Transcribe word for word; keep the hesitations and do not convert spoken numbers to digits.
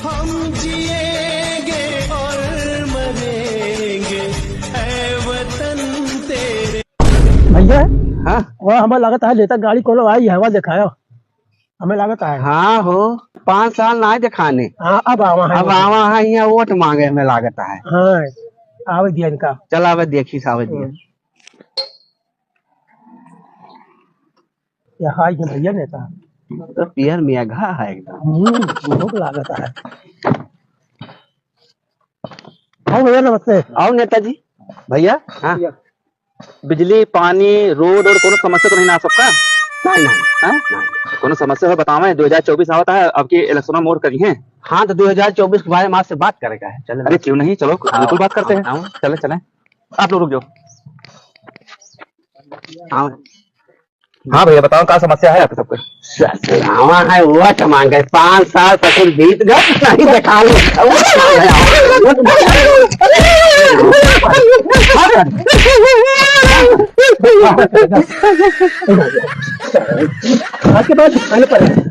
हम जिएंगे और मरेंगे, ऐ वतन तेरे। भैया, हाँ? वह हमें लागत है नेता गाड़ी कोनो आई है, वह देखायो। हमें लागत है। हाँ हो, पाँच साल ना देखाने। हाँ, अब आवा है। अब आवा है, यहाँ वोट मांगे, हमें लागत है। हाँ, आवे दिया इनका। चल आवे, देखी से आवे दिया। हम्म। ये हाय के भैया नेता। तो पियर मेघा है एकदम। हम्म, बहुत लागत है। हाँ भैया, नमस्ते। आओ नेताजी। भैया, हाँ। भैया। बिजली, पानी, रोड और कोनो समस्या तो नहीं ना सबका? नहीं, नहीं। हाँ? नहीं। कोनो समस्या हो बतावे, दो हजार चउबीस आवत है, अब की इलेक्शन में मोर करी हैं। हाँ, तो दो हजार चउबीस के बारे में आपसे बात करेगा है। चलो। अरे क्यों नहीं, चलो, आओ, बिल्कुल बात करते हैं। आओ। चले, चले। आप लोग रुक जाओ। आओ। हाँ भैया, बताओ, का समस्या है आपके सबके? ससुरावा है, वोट मांगे, पाँच साल ससुर बीत गए, नहीं देखा लो। आज के बाद दिखाने पड़ेगा।